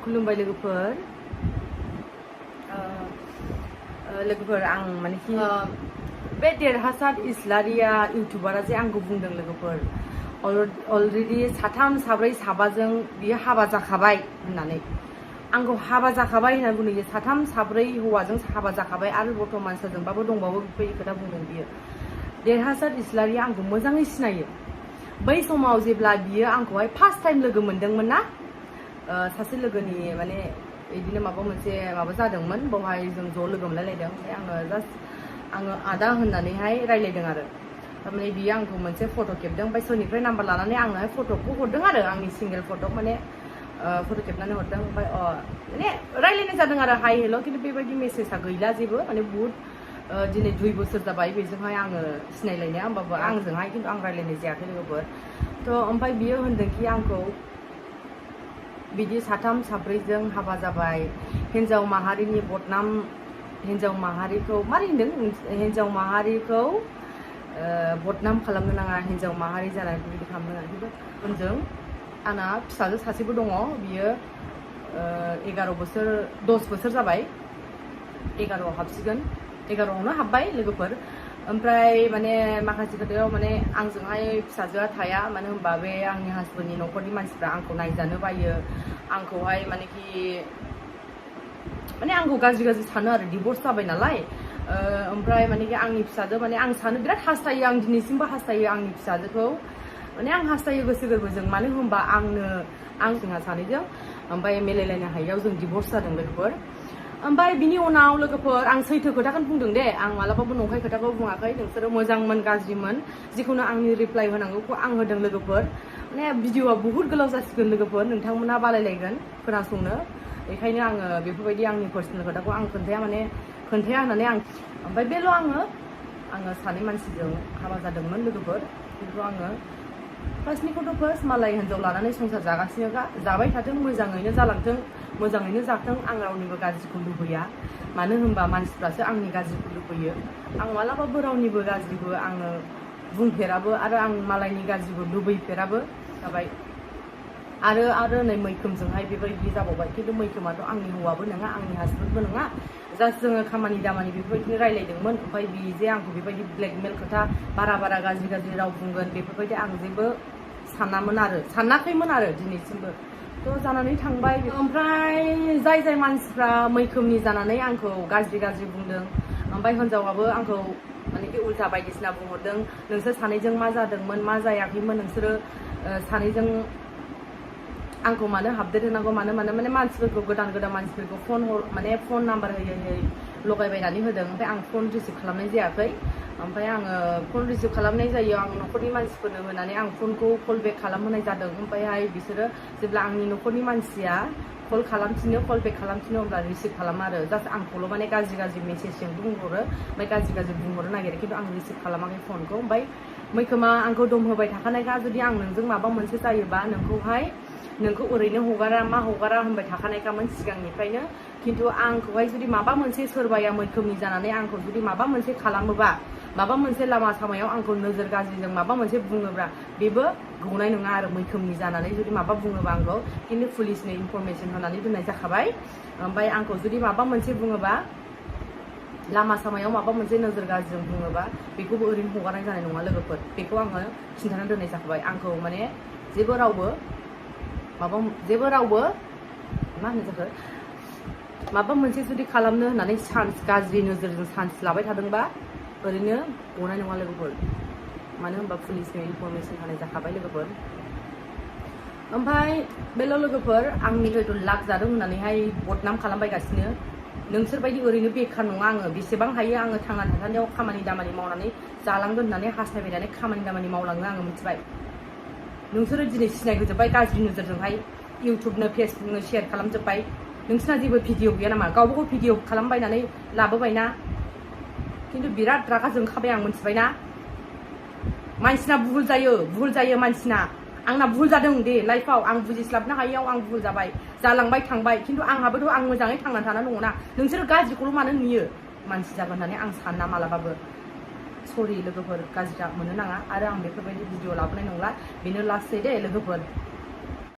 खुलुमबाय लोगोफोर आं माने कि बे देरहासार इस्लारिया इउटुबारा जे आंखौ बुंदों लोगोफोर अलरेडि साथाम साब्रै साबाजों बियो हाबा जाखाबाय होननानै आंखौ हाबा जाखाबाय होनना बुंदों साथाम साब्रै हौवाजों हाबा जाखाबाय आरो बर्थमान सोरजोंबाबो दंबावो बेफोरबायदि खोथा बुंदों बियो देरहासार इस्लारिया आंखौ मोजाङै सिनायो बै समाव जेब्ला बियो आंखौहाय फार्स्ट टाइम लोगो मोनदोंमोन ना सासे लोगोनि माने बिदिनो माबा जादोंमोन बावहाय जों ज' लोगो मोनलायलायदों ओमफ्राय आङो आदा होननानैहाय रायलायदों आरो थारमाने बियो आंखौ मोनसे फट' खेबदों ओमफ्राय सोरनिफ्राय नाम्बार लानानै आंनोहाय फट'खौ हरदों आरो आंनि सिंगेल फट' माने फट' खेबनानै हरदों ओमफ्राय माने रायलायनाय जादों आरो हाय हेल' खिन्थु बेबायदि मेसेजआ गैला जेबो माने बुहुत दिनै 2 बोसोर जाबाय बेजोंहाय आङो सिनायलायनाया होमबाबो आंजोंहाय खिन्थु आं रायलायनाय जायाखै लोगोफोर थ' ओमफ्राय बियो होनदोंखि आंखौ बिदि साथाम साब्रैजों हाबा जाबाय हिन्जाव माहारिनि बदनाम हिन्जाव माहारिखौ मारै होनदों हिन्जाव माहारिखौ बदनाम खालामनो नाङा हिन्जाव माहारि जानानै बिदि खालामनो नाङा खिन्थु उनजों आंना फिसाजो सासेबो दङ बियो 10 बोसोर जाबाय 11आव हाबसिगोन 11आवनो हाबबाय लोगोफोर ओमफ्राय माने माखासे खोथायाव माने आंजोंहाय फिसाजोआ थाया मानो होनबा बे आंनि हासबेन्डनि न'खरनि मानसिफ्रा आंखौ नायजानो बायो आंखौहाय माने आंखौ गाज्रि सानो आरो डिभर्स जाबाय नालाय ओमफ्राय माने आंनि फिसाजो माने आं सानो बिराद हास्थायो आं दिनैसिमबो हास्थायो आंनि फिसाजोखौ माने आं हास्थायो गोसो गोरबोजों मानो होनबा जोंहा सानैजों ओमफ्राय मिलायलायनो हायैयाव जों डिभर्स जादों लोगोफोर ओमफ्राय बिनि उनाव लोगोफोर आं सैथो खोथाखौनो बुंदों दे आं मालाबाबो नंखाय खोथाखौ बुङाखै नोंसोरो मोजांमोन गाज्रिमोन जिखुनु आंनि रिप्लाइ होनांगौखौ आं होदों लोगोफोर माने भिडिअआ बुहुत गोलाव जासिगोन लोगोफोर नोंथांमोना बालायलायगोन खोनासंनो बेखायनो आङो बेफोरबायदि आंनि पार्सनेल खोथाखौ आं खोन्थाया होननानै आं ओमफ्राय बेल' आङो सानै मानसिजों हाबा जादोंमोन लोगोफोर खिन्थु आङो फार्स्टनिखौथ' फार्स्ट मालाय हिन्जाव लानानै संसार जागासिनोखा जाबाय थाथों मोजाङैनो जालांथों मोजाङैनो जाथों आं रावनिबो गाज्रिखौ लुबैया मानो होनबा मानसिफ्रासो आंनि गाज्रिखौ लुबैयो आं मालाबाबो रावनिबो गाज्रिबो आङो बुंफेराबो आरो आं मालायनि गाज्रिखौ लुबैफेराबो जाबाय आरो नै मैखोमजोंहाय बेबायदि जाबावबाय खिन्थु मैखोमाथ' आंनि हौवाबो नङा आंनि हासबेन्डबो नङा जास्ट जोङो खामानि दामानि बेफोरबायदिनो रायलायदोंमोन ओमफ्राय बि जे आंखौ बेबायदि ब्लेकमेल खोथा बारा गाज्रि राव बुंगोन बेफोरबायदि आं जेबो सानाखैमोन आरो दिनैसिमबो थ' जानानै थांबाय ओमफ्राय जाय मानसिफ्रा मैखोमनि जानानै आंखौ गाज्रि बुंदों ओमफ्राय हिन्जावाबो आंखौ माने उल्था बायदिसिना बुंहरदों नोंसोर सानैजों मा जादोंमोन मा जायाखैमोन नोंसोरो सानैजों आंखौ मानो आपडेट होनांगौ माने मानसिफोरखौ गोदान मानसिफोरखौ फन नाम्बार होयै लगायबायनानै होदों ओमफ्राय आं फन रिसिभ खालामनाय जायाखै ओमफ्राय आङो फन रिसिभ खालामनाय जायो आं न'खरनि मानसिफोरनो होनानै आं फनखौ कल बेक खालामहोनाय जादों ओमफ्रायहाय बिसोरो जेब्ला आंनि न'खरनि मानसिया कल बेक खालामफिनो अब्ला रिसिभ खालामा आरो जास्ट आंखौल' माने गाज्रि मेसेजजों बुंहरो ओमफ्राय गाज्रि बुंहरनो नागिरो खिन्थु आं रिसिभ खालामाखै फनखौ ओमफ्राय मैखोमा आंखौ दमहोबाय थाखानायखा जुदि आं नोंजों माबा मोनसे जायोबा नोंखौ ओरैनो हगारा होनबाय थाखानायखामोन सिगांनिफ्रायनो खिन्थु आंखौहाय जुदि माबा मोनसे सोरबाया मैखोमनि जानानै आंखौ जुदि माबा मोनसे खालामोबा माबा मोनसे लामा सामायाव आंखौ नोजोर गाज्रिजों माबा मोनसे बुङोब्ला बेबो गौनाय नङा आरो मैखोमनि जानानै जुदि माबा बुङोबा आंखौ खिन्थु पुलिसनो इनफरमेसन होनानै दोननाय जाखाबाय ओमफ्राय आंखौ जुदि माबा मोनसे बुङोबा लामा सामायाव माबा मोनसे नोजोर गाज्रिजों बुङोबा बेखौबो ओरैनो हगारनाय जानाय नङा लोगोफोर बेखौ आङो खिन्थानानै दोननाय जाखाबाय आंखौ माने जेबो रावबो मा होनो जाखो माबा मोनसे जुदि खालामनो होननानै गाज्रि नोजोरजों चान्स लाबाय थादोंबा ओरैनो गनाय नङा लोगोफोर मानो होनबा पुलिसनो इनफरमेसन होनाय जाखाबाय लोगोफोर ओमफ्राय बेल' लोगोफोर आंनि हयथ' लाक जादों होननानैहाय बदनाम खालामबायगासिनो नोंसोरबायदि ओरैनो बेखार नङा आङो बेसेबां हायो आङो थांनानै थासान्दियाव खामानि दामानि मावनानै जालांगोन होननानै हास्थायबायनानै खामानि दामानि मावलाङो आङो मिथिबाय नोंसोरो दिनै सिनायहोजोब्बाय गाज्रि नोजोरजोंहाय इउटुबनो फेसबुकनो शेयार खालामजोब्बाय नोंसिना जेबो भिडिअ गैया नामा गावबागाव भिडिअ खालामबायनानै लाबोबायना खिन्थु बिराद रागा जोंखाबाय आं मिथिबायना मानसिना भुल जायो मानसिना आंना भुल जादों दे लाइफआव आं बुजिस्लाबनो हायैयाव आं भुल जाबाय जालांबाय थांबाय खिन्थु आंहाबोथ' आं मोजाङै थांनानै थाना दङना नोंसोरो गाज्रिखौल' मानो नुयो मानसि जागोन होननानै आं साना मालाबाबो सरि लोगोफोर गाज्रि मोननो नाङा आरो आं बेफोरबायदि भिडिअ लाबोनाय नंला बेनो लास्ट दे लोगोफोर